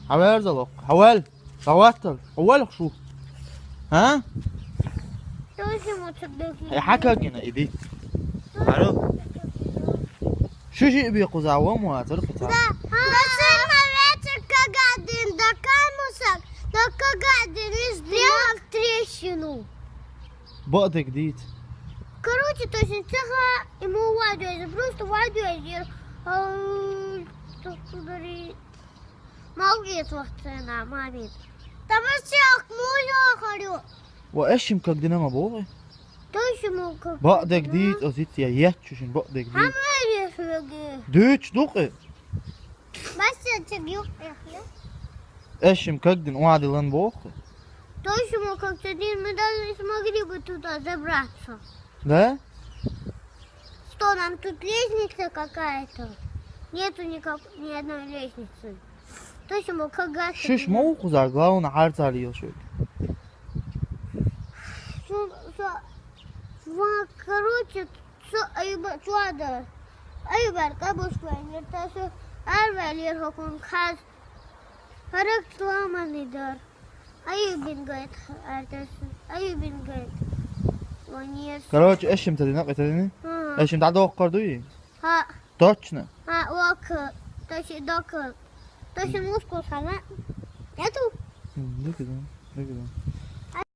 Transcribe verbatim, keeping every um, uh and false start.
Хьаваьрзал оха. Хьаваьл. Хьаваьттал. Хьаваьл шу. А? Тоже ему чудо. Хьай хьакагина, иди. Хьаро. Шу жи би куза вон му атар кута. Да. Машина вечер кагадин, да камусак, да кагадин из сделал трещину. Бо дег дит. Короче, то есть цеха ему вадёй, просто вадёй, а, что говорит? Молодец, вахтена, мамит. Там всех муля харю. Ва эшим кагдина ма бо. То есть ему как... Бо дег дит, озит я ячушин бо дег дит. Хамари шуги. Дуч дукъы. Бассейнчик юк эхле. Эшим кагдин уадилан бо. То есть ему как-то день мы даже не смогли бы туда забраться. Да? Что нам тут лестница какая-то? Нету никак, ни одной лестницы. То есть ему как раз... Шиш ма куза, главное харцали ел шук. Короче, что Айбар кабушка нертасу арвалер хокун хаз. Харак сломанный дар. Айубин говорит, артасу. Айубин говорит. Ванер. Короче, эшим тадина, тадина. Ага. Эшим да доккор дуй. Ха, Точно. ха, лок. Точи док. Точи мускул хана. Нету? М, дык да, дык да.